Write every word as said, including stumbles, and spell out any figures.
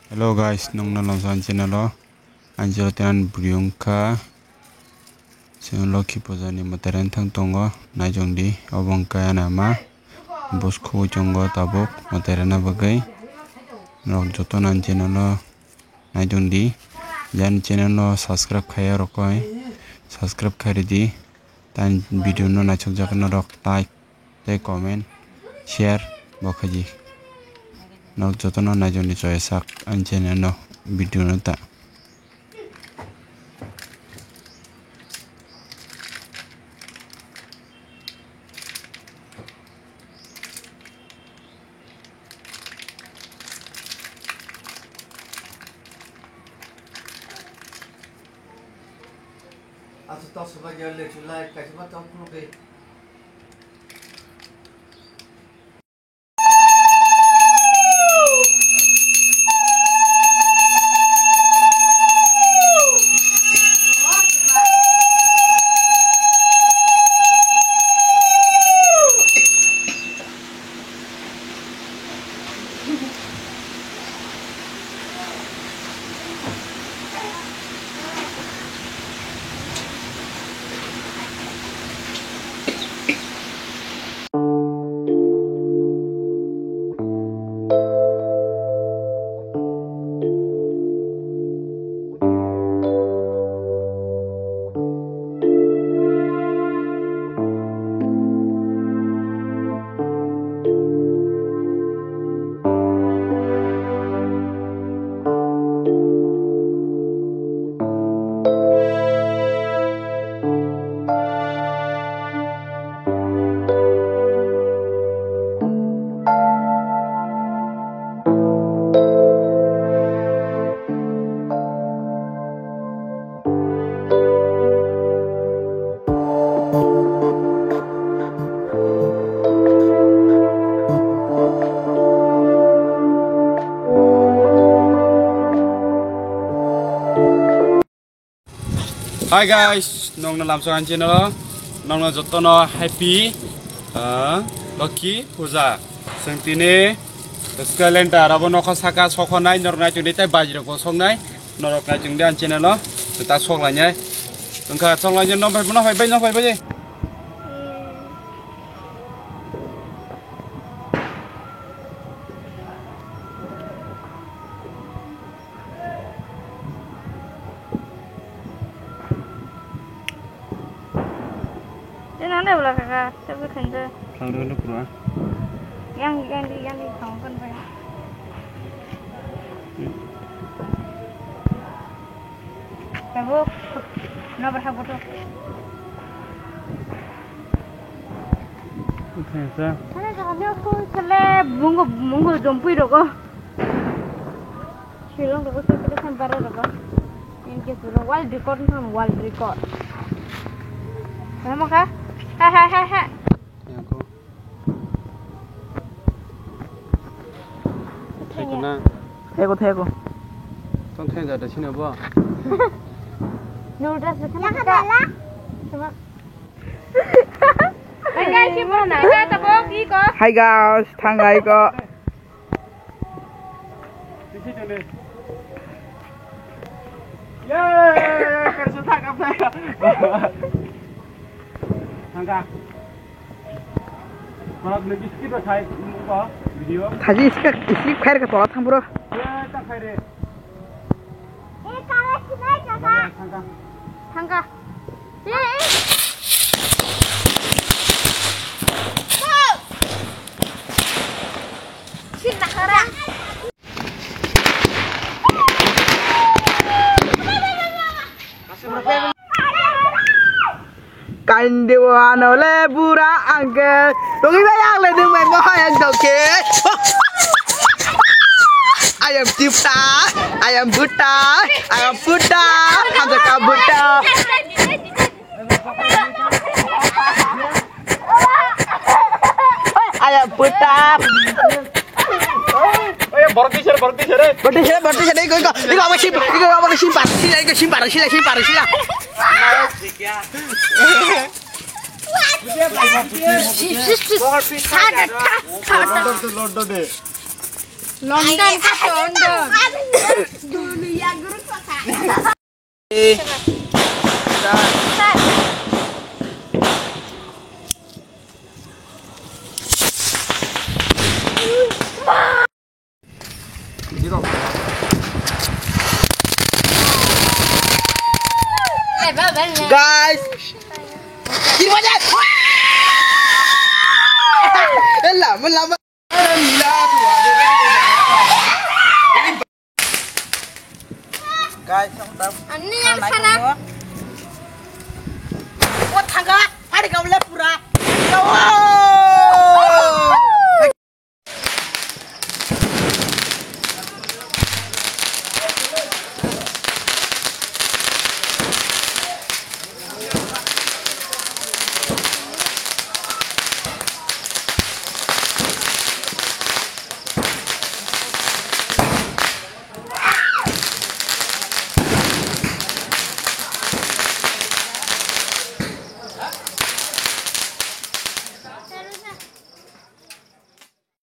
Hello guys, nongno lamsa ang channel o. Ang channel tenan bwrwi wngkha. Chwng Lokhi puja ni mwtai rani thang tongo, naijong di. Obo wngkha ana ma. Bus khugwi tongo tabuk mwtai rana bagwi. Norok jotono ang channel o naijong di. Jani channel o subscribe khaiya rok koi. Subscribe khai ridi. Tani video no naisok jak norok like. Tei comment, share bo khaidi. Norok jotono naijoni choya sak ani channel no video no ta. Achu tok soba gel le chulai kaisa ma tong khuluk de. Hi guys, nongno lamsok ani channel o, nongno jotono happy, ah, Lokhi puja. Chwng tini Skylander abo nokha saka sokhonai, norok nai chwng di tei bajirok bo soknai, norok nai chwng di ani channel o, ta sok lainai. Wngkha sok lainai, no phai, no phai, bai, no phai, bai. Tei nang dai bwla kaka, tei bwkha khainwi. Khlangdo hwnwi phuru ah. Yang, yang di, yang di, thang kon bai. Hmm. Tabuk, nobar ha boto. Oke, sa. Sana jangan dia aku sele bungu, bungu jompi rogo. Shillong rogo, sele kan bara rogo. Yang dia suruh world record, kan world record. Nama kah? Hai, hai, hai, hai. Yang aku. Thaigo na. Thaigo, thaigo. Tong thai jata sini bo. Noodles khana. Yang kata la. Sama. Hai guys, si bro na, kata bok iko. Hi guys, thangai ko. Sisi dene. Ye, kerja tak apa ya? Tangka. Malah beli biscuit lo, saya, apa, video. Thaji skip, skip khair ke tola thang, bro. Ya, tak khair deh. Eh, kalah sih, naik, kakak. Tangka. Tangka. Eh, eh. Sini, nak, Rara. Kainde wano le bura angke. Togi bai ang le ding bai mo hai ang doke. I am Tipta. I am Buddha. I am Buddha. Hamsa ka Buddha. Ayah putar. Oye, borok tisere, borok tisere. Borok tisere, borok tisere, iko, iko, iko, abo sim, iko, abo sim par, sila, iko, sim par, sila, sim par, sila. Sis, sis, sis. Thada, tha, thada. Lord, Lord, Lord, Lord. London ka London. Guys. Ella, mula.